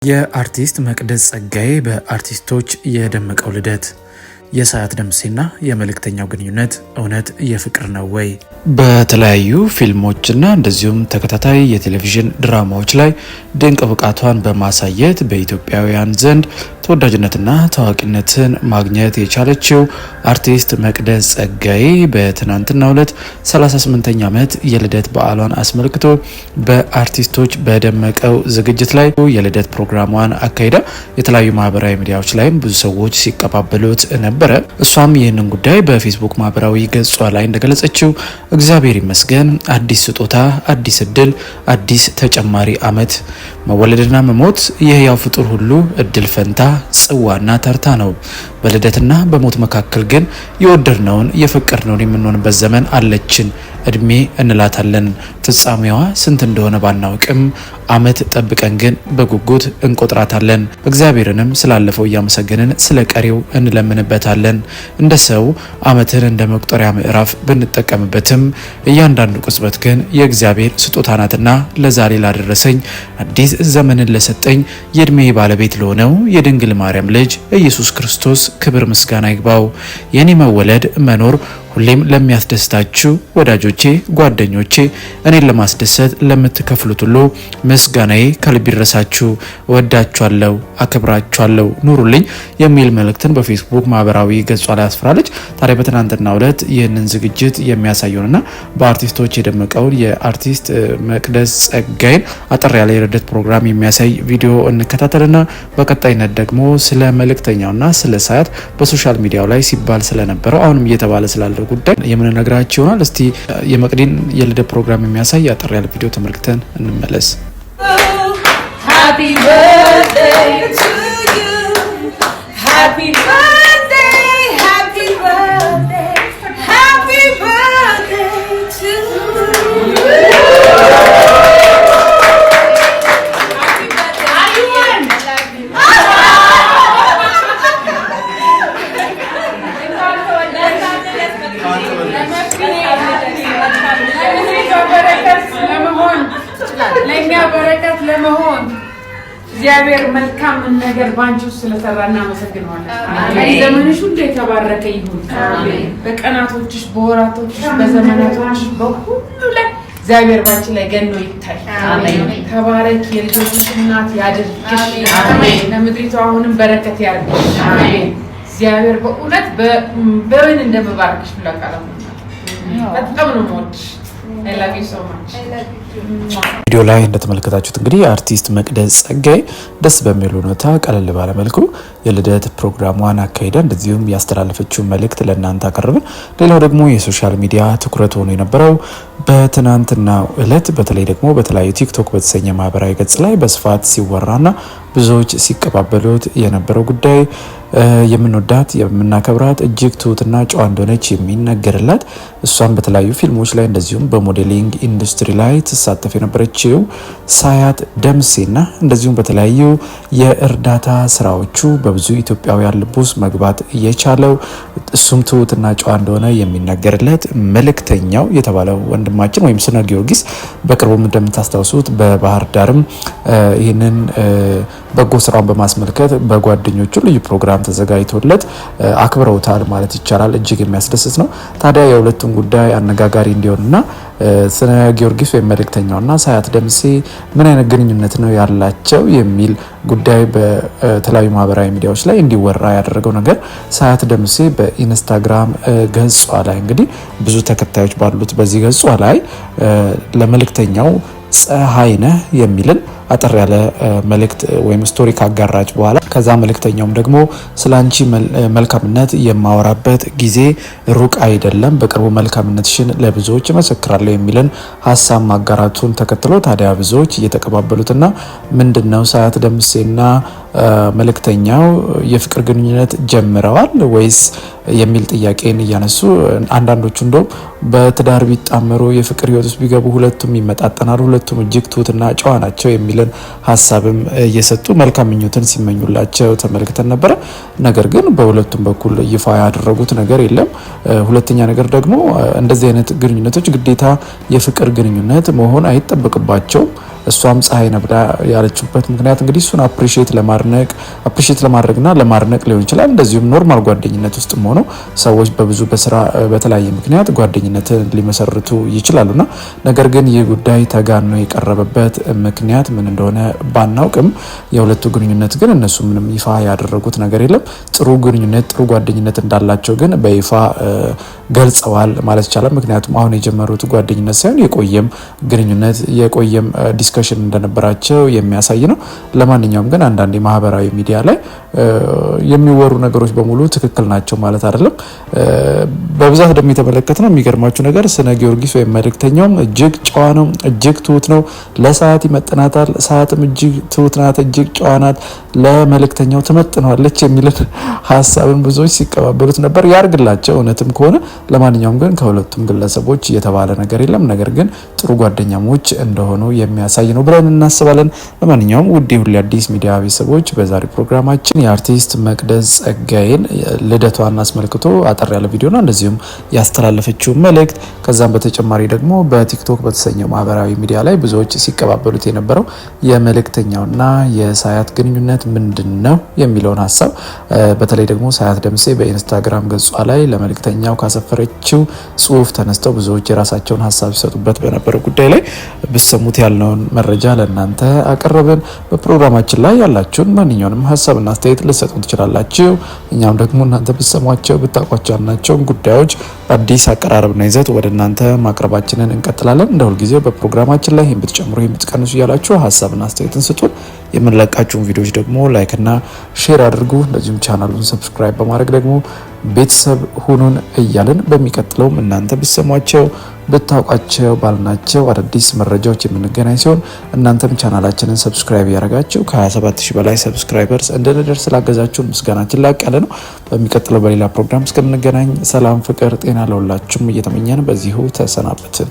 የአርቲስት መቅደስ ጸጋዬ በአርቲስቶች የደመቀው ልደት፣ የሳያት ደምሴና የመልእክተኛው ግንኙነት እውነት የፍቅር ነው ወይ? በተለያዩ ፊልሞችና እንደዚሁም ተከታታይ የቴሌቪዥን ድራማዎች ላይ ድንቅ ብቃቷን በማሳየት በኢትዮጵያውያን ዘንድ ተወዳጅነትና ታዋቂነትን ማግኘት የቻለችው አርቲስት መቅደስ ጸጋዬ በትናንትናው ዕለት 38ኛ ዓመት የልደት በዓሏን አስመልክቶ በአርቲስቶች በደመቀው ዝግጅት ላይ የልደት ፕሮግራሟን አካሂዳ የተለያዩ ማህበራዊ ሚዲያዎች ላይም ብዙ ሰዎች ሲቀባበሉት ነበረ። እሷም ይህንን ጉዳይ በፌስቡክ ማህበራዊ ገጿ ላይ እንደገለጸችው እግዚአብሔር ይመስገን አዲስ ስጦታ፣ አዲስ እድል፣ አዲስ ተጨማሪ ዓመት። መወለድና መሞት የህያው ፍጡር ሁሉ እድል ፈንታ ጽዋና ተርታ ነው። በልደትና በሞት መካከል ግን የወደድነውን የፈቀድነውን የምንሆንበት ዘመን አለችን። እድሜ እንላታለን። ፍጻሜዋ ስንት እንደሆነ ባናውቅም ዓመት ጠብቀን ግን በጉጉት እንቆጥራታለን። እግዚአብሔርንም ስላለፈው እያመሰገንን ስለ ቀሪው እንለምንበታለን። እንደ ሰው ዓመትን እንደ መቁጠሪያ ምዕራፍ ብንጠቀምበትም እያንዳንዱ ቅጽበት ግን የእግዚአብሔር ስጦታ ናትና ለዛሬ ላደረሰኝ፣ አዲስ ዘመንን ለሰጠኝ፣ የእድሜ ባለቤት ለሆነው የድንግል ማርያም ልጅ ኢየሱስ ክርስቶስ ክብር ምስጋና ይግባው። የኔ መወለድ መኖር ሁሌም ለሚያስደስታችሁ ወዳጆቼ፣ ጓደኞቼ፣ እኔን ለማስደሰት ለምትከፍሉት ሁሉ ምስጋናዬ ከልብ ይድረሳችሁ። እወዳችኋለሁ፣ አከብራችኋለሁ፣ ኑሩልኝ የሚል መልእክትን በፌስቡክ ማህበራዊ ገጿ ላይ አስፍራለች። ታዲያ በትናንትናው ዕለት ይህንን ዝግጅት የሚያሳየውንና በአርቲስቶች የደመቀውን የአርቲስት መቅደስ ጸጋዬን አጠር ያለ የልደት ፕሮግራም የሚያሳይ ቪዲዮ እንከታተልና በቀጣይነት ደግሞ ስለ መልእክተኛውና ስለ ሳያት በ social media ው ላይ ሲባል ስለነበረው፣ አሁንም እየተባለ ስላለው ጉዳይ የምንነግራችሁ ይሆናል። እስቲ የመቅዲን የልደት ፕሮግራም የሚያሳይ አጠር ያለ ቪዲዮ ተመልክተን እንመለስ። Happy birthday to you. Happy birthday, happy birthday, happy birthday to you. Happy birthday. Are you one? I love you. እንኳን ተወለድሽ። ለምድሪቷ በረከት ለመሆን፣ ለእኛ በረከት ለመሆን እግዚአብሔር መልካምን ነገር በአንቺ ውስጥ ስለሰራ እናመሰግነዋለን። ዘመንሽ ሁሉ የተባረከ ይሁን። በቀናቶችሽ፣ በወራቶችሽ፣ በዘመናቶችሽ በሁሉ ላይ እግዚአብሔር ባንቺ ላይ ገኖ ይታይ። ተባረኪ። የልጆችሽ እናት ያድርግሽ። ለምድሪቷ አሁንም በረከት ያድርግሽ። እግዚአብሔር በእውነት በምን እንደምባርክሽ ሁላ ቃላት በጣም ነው የምወድሽ። I love you so much. ቪዲዮ ላይ እንደተመለከታችሁት እንግዲህ አርቲስት መቅደስ ጸጋዬ ደስ በሚል ሁኔታ ቀለል ባለ መልኩ የልደት ፕሮግራሟን አካሂዳ እንደዚሁም ያስተላለፈችው መልእክት ለእናንተ አቀረብን። ሌላው ደግሞ የ social media ትኩረት ሆኖ የነበረው በትናንትናው እለት በተለይ ደግሞ በተለያዩ ቲክቶክ በተሰኘ ማህበራዊ ገጽ ላይ በስፋት ሲወራና ብዙዎች ሲቀባበሉት የነበረው ጉዳይ የምንወዳት፣ የምናከብራት፣ እጅግ ትሁትና ጨዋ እንደሆነች የሚነገርላት፣ እሷም በተለያዩ ፊልሞች ላይ እንደዚሁም በ modeling industry ላይ ትሳተፍ የነበረችው ሳያት ደምሴና እንደዚሁም በተለያዩ የእርዳታ ስራዎቹ በብዙ ኢትዮጵያውያን ልብ ውስጥ መግባት የቻለው፣ እሱም ትሁትና ጨዋ እንደሆነ የሚነገርለት መልእክተኛው የተባለው ወንድማችን ወይም ስነ ጊዮርጊስ በቅርቡም እንደምታስታውሱት በባህር ዳርም ይህንን በጎ ስራውን በማስመልከት በጓደኞቹ ልዩ ፕሮግራም ተዘጋጅቶለት አክብረውታል ማለት ይቻላል። እጅግ የሚያስደስት ነው። ታዲያ የሁለቱም ጉዳይ አነጋጋሪ እንዲሆንና ስነ ጊዮርጊስ ወይም መልእክተኛውና ሳያት ደምሴ ምን አይነት ግንኙነት ነው ያላቸው የሚል ጉዳይ በተለያዩ ማህበራዊ ሚዲያዎች ላይ እንዲወራ ያደረገው ነገር ሳያት ደምሴ በኢንስታግራም ገጿ ላይ፣ እንግዲህ ብዙ ተከታዮች ባሉት በዚህ ገጿ ላይ ለመልእክተኛው "ፀሐይ ነህ" የሚልን አጠር ያለ መልእክት ወይም story ካጋራች በኋላ ከዛ መልእክተኛውም ደግሞ "ስለ አንቺ መልካምነት የማወራበት ጊዜ ሩቅ አይደለም፣ በቅርቡ መልካምነትሽን ለብዙዎች እመሰክራለሁ" የሚልን ሀሳብ ማጋራቱን ተከትሎ ታዲያ ብዙዎች እየተቀባበሉትና ምንድን ነው፣ ሳያት ደምሴና መልእክተኛው የፍቅር ግንኙነት ጀምረዋል ወይስ የሚል ጥያቄን እያነሱ፣ አንዳንዶቹ እንደውም በትዳር ቢጣመሩ፣ የፍቅር ህይወት ውስጥ ቢገቡ ሁለቱም ይመጣጠናሉ፣ ሁለቱም እጅግ ትሁትና ጨዋ ናቸው የሚልን ሀሳብም እየሰጡ መልካም ምኞትን ሲመኙላቸው ተመልክተን ነበረ። ነገር ግን በሁለቱም በኩል ይፋ ያደረጉት ነገር የለም። ሁለተኛ ነገር ደግሞ እንደዚህ አይነት ግንኙነቶች ግዴታ የፍቅር ግንኙነት መሆን አይጠበቅባቸውም። እሷም ፀሐይ ነህ ብላ ያለችበት ምክንያት እንግዲህ እሱን appreciate ለማድረግና ለማድነቅ ሊሆን ይችላል። እንደዚሁም normal ጓደኝነት ውስጥም ሆነው ሰዎች በብዙ በስራ በተለያየ ምክንያት ጓደኝነትን ሊመሰርቱ ይችላሉና ነገር ግን ይህ ጉዳይ ተጋኖ የቀረበበት ምክንያት ምን እንደሆነ ባናውቅም የሁለቱ ግንኙነት ግን እነሱ ምንም ይፋ ያደረጉት ነገር የለም። ጥሩ ግንኙነት፣ ጥሩ ጓደኝነት እንዳላቸው ግን በይፋ ገልጸዋል ማለት ይቻላል። ምክንያቱም አሁን የጀመሩት ጓደኝነት ሳይሆን የቆየም ግንኙነት፣ የቆየም discussion እንደነበራቸው የሚያሳይ ነው። ለማንኛውም ግን አንዳንድ የማህበራዊ ሚዲያ ላይ የሚወሩ ነገሮች በሙሉ ትክክል ናቸው ማለት አይደለም። በብዛት ደግሞ የተመለከትነው የሚገርማችሁ ነገር ስነ ጊዮርጊስ ወይም መልእክተኛውም እጅግ ጨዋ ነው፣ እጅግ ትሁት ነው። ለሰዓት ይመጥናታል። ሰዓትም እጅግ ትሁት ናት፣ እጅግ ጨዋ ናት፣ ለመልእክተኛው ትመጥነዋለች የሚልን ሀሳብን ብዙዎች ሲቀባበሉት ነበር። ያርግላቸው እውነትም ከሆነ። ለማንኛውም ግን ከሁለቱም ግለሰቦች የተባለ ነገር የለም። ነገር ግን ጥሩ ጓደኛሞች እንደሆኑ የሚያሳይ ነው ብለን እናስባለን። ለማንኛውም ውድ የሁሌ አዲስ ሚዲያ ቤተሰቦች፣ በዛሬው ፕሮግራማችን የአርቲስት መቅደስ ጸጋዬን ልደቷን አስመልክቶ አጠር ያለ ቪዲዮና እንደዚሁም ያስተላለፈችው መልእክት፣ ከዛም በተጨማሪ ደግሞ በቲክቶክ በተሰኘው ማህበራዊ ሚዲያ ላይ ብዙዎች ሲቀባበሉት የነበረው የመልእክተኛውና የሳያት ግንኙነት ምንድን ነው የሚለውን ሀሳብ፣ በተለይ ደግሞ ሳያት ደምሴ በኢንስታግራም ገጿ ላይ ለመልእክተኛው ካሰፈረችው ጽሁፍ ተነስተው ብዙዎች የራሳቸውን ሀሳብ ሲሰጡበት በነበረው ጉዳይ ላይ ብሰሙት ያልነውን መረጃ ለእናንተ አቀረብን። በፕሮግራማችን ላይ ያላችሁን ማንኛውንም ሀሳብና አስተያየት ልትሰጡን ትችላላችሁ። እኛም ደግሞ እናንተ ብትሰሟቸው፣ ብታውቋቸው ያልናቸውን ጉዳዮች በአዲስ አቀራረብና ይዘት ወደ እናንተ ማቅረባችንን እንቀጥላለን። እንደ ሁልጊዜው በፕሮግራማችን ላይ ይህን ብትጨምሩ፣ ይህን ብትቀንሱ እያላችሁ ሀሳብና አስተያየትን ስጡን። የምንለቃችሁን ቪዲዮዎች ደግሞ like ና share አድርጉ። እንደዚሁም ቻናሉን subscribe በማድረግ ደግሞ ቤተሰብ ሁኑን እያልን በሚቀጥለውም እናንተ ብትሰሟቸው፣ ብታውቋቸው ባልናቸው አዳዲስ መረጃዎች የምንገናኝ ሲሆን እናንተም ቻናላችንን subscribe ያደረጋችሁ ከ27 ሺህ በላይ subscribers እንድንደርስ ስላገዛችሁን ምስጋናችን ላቅ ያለ ነው። በሚቀጥለው በሌላ ፕሮግራም እስከምንገናኝ ሰላም፣ ፍቅር፣ ጤና ለሁላችሁም እየተመኘን በዚሁ ተሰናበትን።